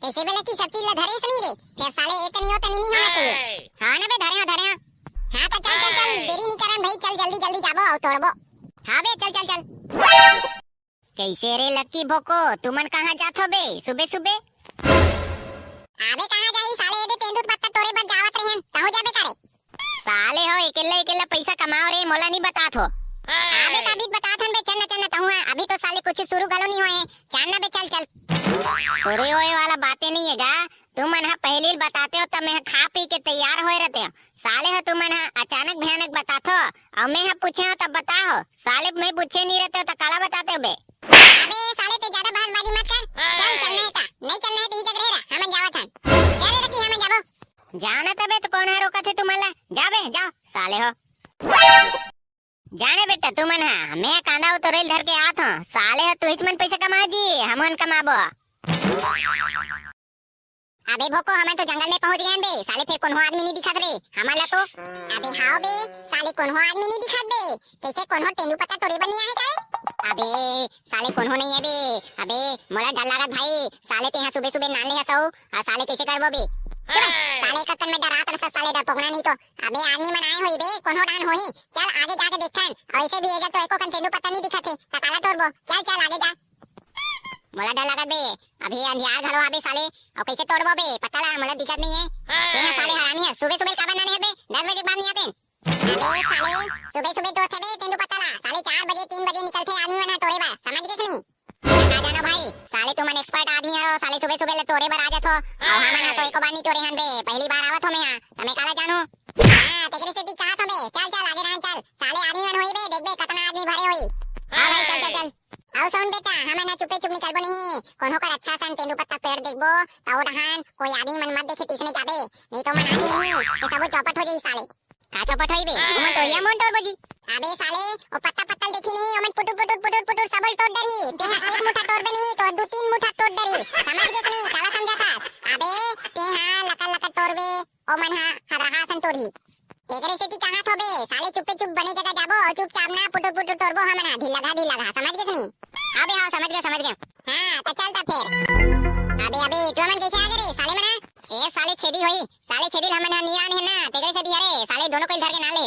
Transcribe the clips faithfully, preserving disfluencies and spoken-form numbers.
कइसे बे लकी, सब चीज ला धरे हस नहीं रे? फेर साले ए तनी ओ तनी नहीं होना चाहिए। हाँ ना बे, धरे हँव, धरे हँव। हाँ त चल चल चल, देरी नहीं करन भाई, चल जल्दी जल्दी जाबो अउ तोड़बो। हाँ बे, चल चल चल। कइसे रे लकी भोको, तुमन कहाँ जाथो बे सुबे सुबे? अबे कहाँ जाही साले, एदे तेंदू पत्ता टोरे बर जावत रहेन, तहूँ जाबे का रे? साले हो, अकेल्ला अकेल्ला पइसा कमाओ रे, मोला नहीं बतात हो। अबे त अभी बतात हन बे, चल ना चल ना तहूँ हा, अभी तो साले कुछ शुरू घलो नहीं होए हे, चल ना बे, चल चल। शुरू होए वाला बातें नहीं हे गा, तुमन हा पहिली बताते हो त मैं हा खा पी के तैयार होए रहते हो। साले हो तुमन हा अचानक भयानक बताथो, अउ मैं हा पूछे हो तब बताओ। साले मैं पूछे नहीं रहते हो त काला बताते हो बे? अबे साले ते ज्यादा बहसबाजी मत कर, चल चलना हे त, नहीं चलना हे त इही जग रहे रहा, हमन जावत हन। चल रे लकी, हमन जाबो। जाना तबे तो कोन हा रोकत हे तुमन ला, जाओ बे जाओ साले हो। जाने बेटा तुमन हा, मैं कांदा उतोरेल धर के आत हूँ, साले हो तुहिच मन पैसा कमा जी, हमन कमाबो। अबे भोको, हमन तो जंगल में पहुंच गए हन बे, साले फेर कोनो आदमी नहीं दिखत रे, हमन ला तो। अबे हाव बे, साले कोनो आदमी नहीं दिखत बे, कइसे कोनो तेंदू पत्ता टोरे बर नहीं आहे का रे? अबे साले कोनो नहीं है बे, अबे मोला डर लागत भाई, साले तेहा सुबह सुबह नान ले हसौ, आ साले कइसे करबो बे? चुप, साले कतन में डरात रह साले डरपोकना नहीं तो, अबे आदमी मन आए होही बे, कोनो डाहन होही, चल आगे जाके देखथन, अउ ऐसे भी एजग तो एको कन तेंदू पत्ता नहीं दिखत हे, त काला टोरबो, चल चल आगे जा। मोला डर लागत बे, अभी अंधियार घलो हाबे साले, अउ कइसे टोरबो बे पत्ता ला, मोला दिखत नहीं है। ये हा साले हरामी है, सुबह सुबह काबर नाने है बे, दस बजे के बाद नहीं आते। अबे साले, सुबह सुबह टोरथे बे तेंदू पत्ता ला, साले चार बजे तीन बजे निकलथे आदमी मन हा टोरे बर, समझ गेस नहीं? मैं का जानो भाई, साले तुमन एक्सपर्ट आदमी हो, साले सुबह सुबह ले टोरे बर आ जाथो, अउ हमन हा तो एको बार नहीं टोरे हन बे, पहली बार आवत हो मैं हा, त मैं काला जानू। हाँ, तेकरे सेती कहत हो बे, चल चल आगे रहन चल, साले आदमी मन होही बे, देखबे कतना आदमी भरे होही। हाँ भाई चल चल चल। अउ सुन बेटा, हमन हा चुपे चुप निकलबो नहीं, कोनो कर अच्छा सन तेंदू पत्ता पेड़ देखबो, त ओ डहान कोई आदमी मन मत देखे तइसने जाबे, नहीं तो मन आदमी नहीं, ये सबो चौपट हो जाही साले। का चौपट होही बे? ओमन टोरिया मोन टोरबो जी। अबे साले, ओ पत्ता पत्तल देखी नहीं, ओमन पुटुर पुटुर पुटुर पुटुर सबल टोर डरही, तेहा एक मुठा टोरबे नहीं तो दू तीन मुठा टोर डरही, समझ गेस नहीं, काला समझत हस? अबे तेहा लकर लकर टोरबे, ओमन हा हदरहा सन टोरही। तेकरे सेती कहत हो बे, साले चुपे चुप बने जगह जाबो अउ चुपचाप ना पुटुर पुटुर टोरबो हमन हा, ढीला घा ढीला घा, समझ गेस नहीं? हाँ बे, हाँ, समझ गया, समझ गया। हाँ, त चल त फेर। अबे, अबे, टोर मन कइसे आ गे रे, साले मन हा? ए, साले छेदी होही, साले छेदी ल हमन हा नी आने हे ना, तेकरे सेती हरे, साले दोनों कोई धर के ना ले।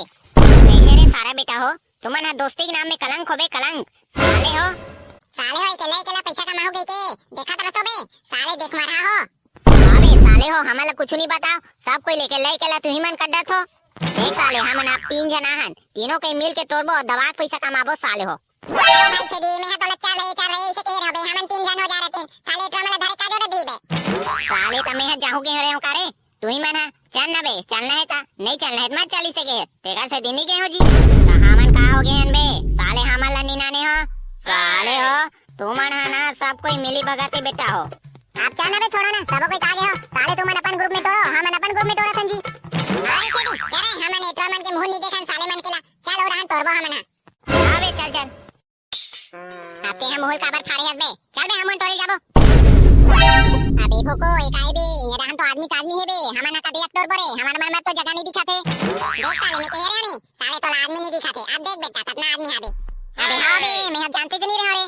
कइसे रे सारा बेटा हो, तुमन हा दोस्ती के नाम में कलंक होबे, कलंक। साले हो। साले हो, अकेला, अकेला पैसा कमाहू कहिके, देखत रसो बे, साले देख मरहा हो। अबे साले हो, हमन ला कुछु नहीं बताओ, सब कोई लेके ले अकेला तुही मन कर डरथो। देख साले, हमन आप तीन झन आहन, तीनों के मिल के टोरबो, दबा के पैसा कमाबो साले हो। अरे भाई छेदी, मैं हा तोला चल रहे, चल रहे, ऐसे कहे रहो बे, हमन तीन झन हो जा रहे थे, साले एटरा मन ला धरे का जरूरत भी बे? साले त मैं हा जाहू के रहे हूँ का रे? तुही मन हा, चल ना बे, चलना है त, नहीं चलना है त मत चल इसे के, तेकर से दिन ही के हो जी। त हमन का हो गए हन बे? साले हमन ला नी नाने हो, साले हो, तुमन हा ना सब कोई मिली भगत ही बेटा हो। आप चल ना बे, छोड़ो ना, सबो कोई का गे हो, साले तुमन अपन ग्रुप में टोरो, हमन अपन ग्रुप में टोरत हन जी। अरे छेदी, चल रे, हमन एटरा मन के मुंह नी देखन साले मन के ला, चल ओ डहान टोरबो हमन हा। हाँ बे, चल, चल। अब तेहा मुहुल काबर फाड़े हस बे? चल बे, हमन टोरे जाबो। अबे भोको, ए काय बे? ये डहान तो आदमी त आदमी हे बे। हमन हा कदे एक टोरबो रे, हमन मन में तो जगह नहीं दिखत हे। देख साले, मैं कहे रहे नहीं, साले तोला आदमी नहीं दिखत हे। अब देख बेटा, कतना आदमी हाबे। अबे हाँ बे, मैं अब जानते तो नहीं रहे रे।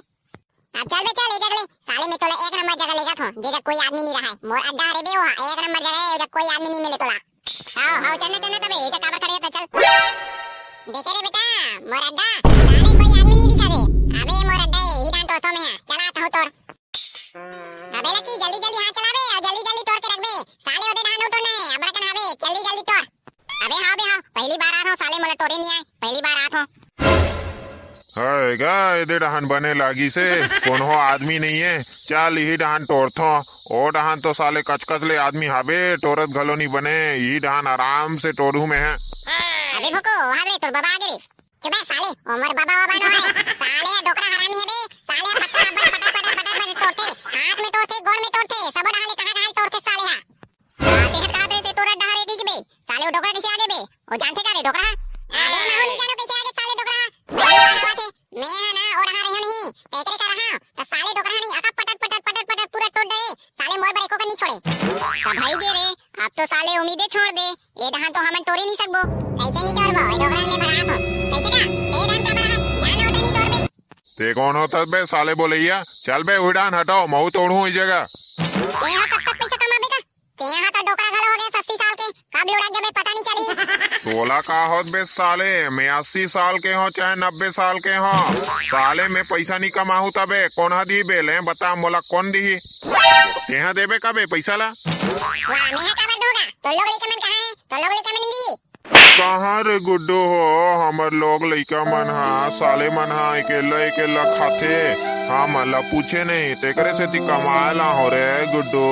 अब चल बे चल, ए जगह ले। साले मैं तोला एक नंबर जगह ले जात हूँ, जे जग कोई आदमी नहीं रहा है। मोर अड्डा हरे बे, वहाँ एक नंबर जगह है, ए जग कोई आदमी नहीं मिले तोला। हाव, हाव, चलना, चलना तबे, एटा काबर खड़े हे, चल। देखे रे बेटा, मोर अड्डा, साले कोई आदमी नहीं दिखा दे। अबे मोर अड्डा ए, ही डान तो सो में है, चला तो तोर। अबे लकी, जल्दी, जल्दी, हाँ चला बे, और जल्दी, जल्दी तोर के रख बे। साले ओदे डान उठो ना है, अबड़ा कन हावे, जल्दी, जल्दी तोर। अबे हाँ बे हाँ, पहली बार आ रहा हूँ साले, मोला टोरे नहीं आए, पहली बार आ रहा हूँ। हाय गा, एदे डहान बने लागिस हे, कोनो आदमी नइये। चल, इही डहान टोरथों। ओ डहान तो साले कचकच ले आदमी हाबे, टोरत घलो नी बने। इही डहान आराम से टोरहूं मैं ह। अबे भोको, हाबे तोर बाबा आगे रे। चुप बे साले, ओमर बाबा बाबा नो है। साले डोकरा हरामी हे बे। साले पत्ता अब्बड़ पटक पटक पटक पटक टोरथे। हाथ में टोरथे, गोड़ में टोरथे, सबो डहान ले कहाँ कहाँ ले टोरथे साले हा। तेहर कहा तेरे से तोरा डहार एक ही बे। साले ओ डोकरा कैसे आगे बे? ओ जानथे का रे डोकरा? अबे महू नहीं जानो कैसे आगे साले डोकरा। पहली बार आवा थे। मैं हा ना ओ डहार रहे नहीं। एकरे का रहा। तो साले डोकरा नहीं अका पटक पटक पटक पटक पूरा टोर दे। साले मोर बर एको का नहीं छोड़े। त भाई गे रे, अब तो साले उम्मीदे छोड़ दे। ए डहान तो हमन टोरे नहीं सकबो। कैसे नहीं टोरबो? ए डोकरा में भगा थो। कैसे का? ए डहान का बड़ा? जान उठे नहीं टोर बे। ते ए कोन होत बे साले बोलइया? चल बे उही डाहन हटव, महूं टोरहूं ए जगह। तेंहा कब तक पइसा कमाबे का? तेंहा तो डोकरा घलो हो गे अस्सी साल के, कब लुढ़क जबे पता नइ चलही। तोला का होत बे साले, मैं अस्सी साल के हों चाहे नब्बे साल के हों, साले मैं पइसा नइ कमाहूं तबे कोन ह दिही बे? ले बता मोला कोन दिही? तेंहा देबे का बे पइसा ला? वाह, मेंहा काबर दूंगा? तोर लोग लइका मन कहाँ हे? तोर लोग लइका मन दिही? कहाँ रे गुड्डू हो, हमर लोग लइका मन ह, साले मन ह अकेल्ला अकेल्ला खाथे, हमन ला पूछे नहीं, तेकरे सेती कमाए ला हो रे गुड्डू।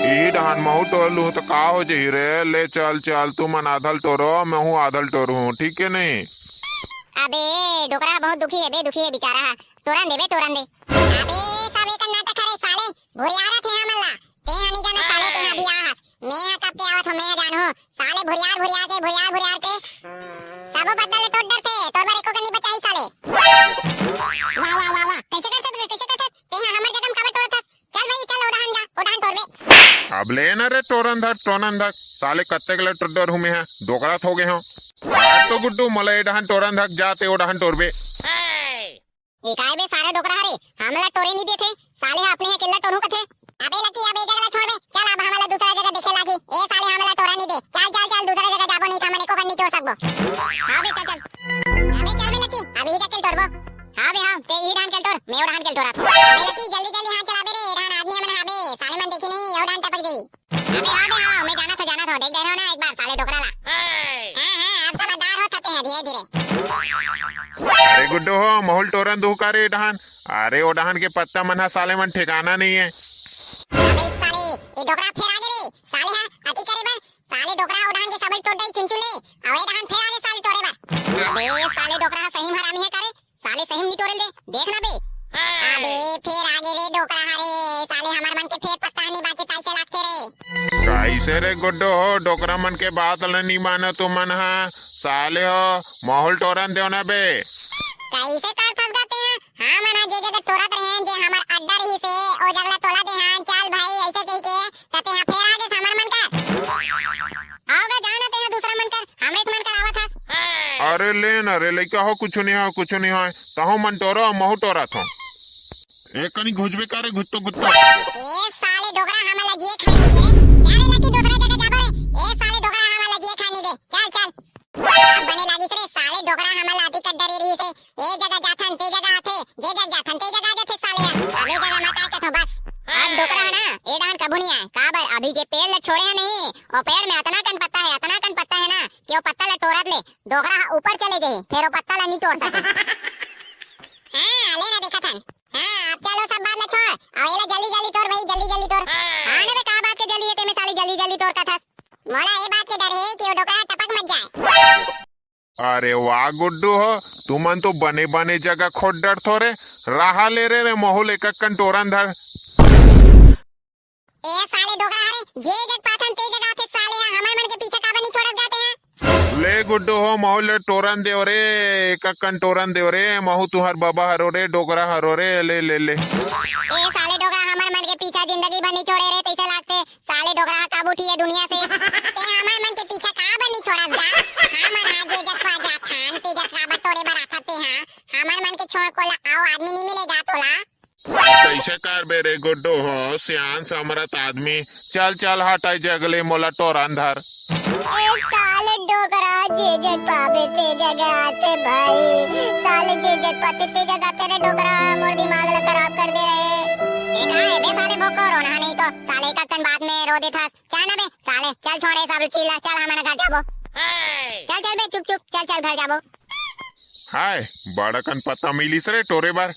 इही डाहन महूं टोर लूं त का हो जही रे? ले चल चल, तुमन आधा ल टोरो, महूं आधा ल टोरहूं, ठीक हे नहीं? अबे डोकरा ह बहुत दुखी हे बे, दुखी हे बिचारा ह, टोरन दे बे, टोरन दे। अबे सब एक नाटक हरे साले, भुरियारत हे हमन ला। तेंहा नइ जाने साले, तेंहा भी आहस। मेंहा कब के आवत हों, मेंहा जानहूं। साले भुरियार भुरियार के, भुरियार भुरियार के सबो पत्ता ल टोर डरथे, तोर बर एको कनी बचाही साले। वाह वाह वाह वाह, कइसे करथस बे, कइसे करथस? तेंहा हमर जगह म काबर टोरत हस? चल भाई चल, ओ डाहन जा, ओ डाहन टोरबे। अब ले न रे टोरन धर, टोरन धर, साले कतेक ले टोर डरहूं मेंहा, डोकरात हो गे हों। आज तो गुड्डू मोला ए डाहन टोरन धर, जा ते ओ डाहन टोरबे। ए काय बे सारा डोकरा हरे, हमला टोरे नइ देथे, साले ह अपने ह अकेल्ला टोरहूं कथे। अबे लकी, अब ए जगह ला छोड़ बे, चल अब हमला दूसरा जगह देखे लागही। ए साले हमला टोरन नइ दे, चल चल चल दूसरा जगह जाबो, नहीं त हमन एको कन नइ टोर सकबो। हां बे चल चल। अबे चल बे लकी, अब इही जगह टोरबो। हां बे हां, ते इही डाहन के ल टोर, मैं ओ डाहन के ल टोरत हों। अबे लकी जल्दी जल्दी हाथ चलाबे रे, ए डाहन आदमी मन हाबे, साले मन देखही नहीं, ओ डाहन टपक जही। अबे हां बे हां, मैं जानत हों जानत हों, देख डरे हों ना एक बार साले डोकरा ला। हां हां, अब समझदार होत हस तेंहा धीरे धीरे। अरे गुड्डू हो, महूं ल टोरन दूहूं का रे ए डाहन? अरे ओ डाहन के पत्ता मन ह साले मन ठिकाना नइ हे। अबे साले, ए डोकरा फेर आगे रे। साले ह अति करे बर, साले डोकरा ह ओ डाहन के सबल टोर डरही चुनचुन ले। अउ ए डाहन फेर आगे साले टोरे बर। अबे साले डोकरा ह सही म हरामी हे का रे? साले सही म नइ टोरे दे, देख ना बे। अबे फेर आगे रे डोकरा ह रे, साले हमर मन के फेर पत्ता ह नइ बांचे तइसे लागथे रे। कइसे रे गुड्डू हो, डोकरा मन के बात ल नइ मानो तुमन ह, साले हो, महूं ल टोरन देव ना बे। कइसे करथस गा तेंहा? हमन ह जे जगह टोरत रहेन, जे हमर अड्डा रहिस हे, ओ जगह ला तोला देहन, चल भाई, अइसे कहिके, त तेंहा फेर आगेस हमर मन कर। आव गा, जा ना तेंहा दूसरा मन कर, हमरे मन कर आवत हस। अरे ले ना रे लइका हो, कुछु नइ होय, कुछु नइ होय, तहूं मन टोरो, महूं टोरत हों। ए कनी घुसबे का रे, घुसतो घुसतो। ए साले डोकरा हमन ला जिए खाए नइ दे रे, जा रे लकी दूसरा जगह जाबो रे, ए साले डोकरा हमन ला जिए खाए नइ दे, चल चल। अब बने लागिस रे, साले डोकरा हमन ला अति कन डरे रहिस हे। ए जगह जाथन, ते जगह आथे, जे जगह जाथन, ते जगह आ जाथे साले ह। अब ए जगह मत आए कथों बस। अब डोकरा ह ना, ए डहन कभू नइ आए। काबर, अभी जे पेड़ ल छोड़े ह नहीं, ओ पेड़ में अतना कन पत्ता हे, अतना कन पत्ता हे ना, कि ओ पत्ता ल टोरत ले डोकरा ह ऊपर चले जाही, फेर ओ पत्ता ल नइ टोर सके। हां, ले ना देखत हन। हां, अब चल ओ सब बात ल छोड़, अउ एला जल्दी जल्दी टोर भाई, जल्दी जल्दी टोर। हां ना बे, का बात के जल्दी हे, तेमे साले जल्दी जल्दी टोर कथस। मोला ए बात के डर हे कि ओ डोकरा ह टपक मत जाए। अरे वाह गुड्डू हो, तुमन तो बने बने जगह खोद डरथो रे। रहा ले रे, रे महूं ल एक कन टोरन धर। ए साले डोकरा हरे, जे जग पाथन ते जग आथे साले ह, हमर मन के पीछा काबर नइ छोड़त गा तेंहा? ले गुड्डू हो, महूं ल टोरन देव रे, एक कन टोरन देव रे, महूं तुंहर बबा हरों रे, डोकरा हरों रे, ले ले ले। ए साले डोकरा हमर मन के पीछा जिंदगी भर नइ छोड़े रे, तइसे लागथे। साले डोकरा ह कब उठही ए दुनिया से? ते हमर मन के पीछा काबर नइ छोड़स गा? हमर हा जे जग पा जाथन, ते जग काबर टोरे बर आथस तेंहा? हमर मन के छोड़ कोला अउ आदमी नइ मिले गा तोला? कइसे करबे रे गुड्डू हो, सियान समरथ आदमी। चल चल हट ए जगह ले, मोला टोरन धर। ए साले डोकरा, जे जग पाबे ते जग आथे भाई। साले जे जग पाथे ते जग आथे रे डोकरा, मोर दिमाग ल खराब कर दे रे। ए का हे बे साले भोको, रोना नहीं तो साले एक कन बात में रो देथस। चल ना बे साले, चल छोड़े सब चीज ला, चल हमन घर जाबो। चल चल बे चुप चुप, चल चल घर जाबो। हाय, बड़ा कन पत्ता मिलिस रे टोरे बर।